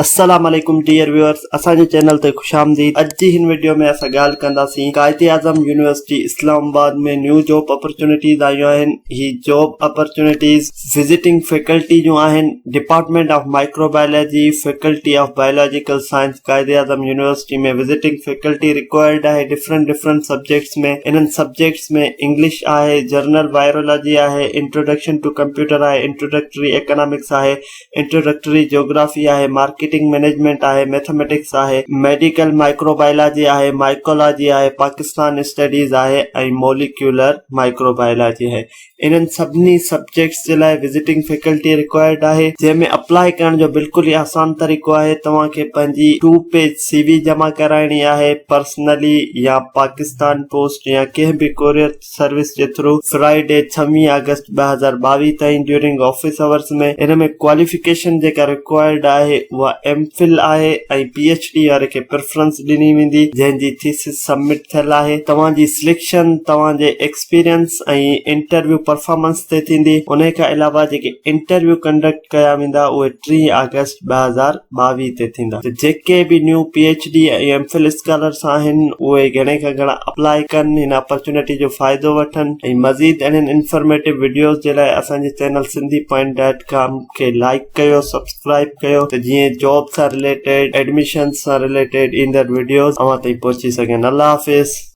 السلام عليڪم dear viewers اسان جي چينل تي خوش آمديد اڄ جي هن وڊيو ۾ اسان ڳالهه ڪنداسين Quaid Azam university Islamabad ۾ new job opportunities آيون آهن هي جاب اپرچونيٽيز وزيٽنگ فيڪلٽي جون آهن department of microbiology faculty of biological science Quaid Azam university ۾ visiting faculty required آهي ڊفرنٽ ڊفرنٽ سبجيڪٽس ۾ انهن سبجيڪٽس ۾ انگلش آهي جنرل وائرولاجي آهي انٽروڊڪشن ٽو ڪمپيوٽر آهي introductory economics آهي introductory geography آهي، مارڪيٽنگ مئنيجمينٽ آهي، mathematics آهي، ميڊيڪل مائڪروبائلاجي آهي، مائيڪولاجي آهي، پاڪستان اسٽڊيز آهي ۽ موليڪيولر مائڪروبائلاجي آهي. انهن سڀني سبجيڪٽس جي لاء وزيٽنگ فيڪلٽي رڪوائرڊ آهي، جنهن ۾ اپلاء ڪرڻ جو بلڪل ئي آسان طريقو آهي، توهان کي پنهنجي ٽو پيج سي وي جمع ڪرائڻي آهي، پرسنلي يا پاڪستان پوسٽ يا ڪنهن به ڪوريئر سروس جي ٿرو فرائيڊي ڇويهه آگسٽ 2022 تائين ڊيورنگ آفيس آورس ۾ ان ۾ ڪواليفڪيشن جيڪا رڪوائرڊ آهي اها ايم فل آهي ۽ پي ايڇ ڊي واري کي پريفرنس ڏني ويندي جنهن جي ٿيسز سبمٽ ٿيل آهي توهان جي سليڪشن توهان جي ايڪسپيرينس ۽ انٽرويو پرفارمنس تي ٿيندي انهي کان علاوه جيڪي انٽرويو ڪنڊڪٽ ڪيا ويندا اهي 30 آگسٽ 2022 تي ٿيندا ته جيڪي به new P H D ۽ M Phil scholars آهن اهي گهڻي کان گهڻا اپلائي ڪن هن اپرچونٽي جو فائدو وٺن ۽ مزيد اهڙين انفارميٽو وڊيوز جي لاء اسان جي channel Sindhi point dot com کي لائيڪ ڪيو سبسڪرائيب ڪيو ته جيئن جاب سان رليٽيڊ ايڊميشن سان رليٽيڊ ايندڙ وڊيوز اوهان تائين پهچي سگهن الله حافظ.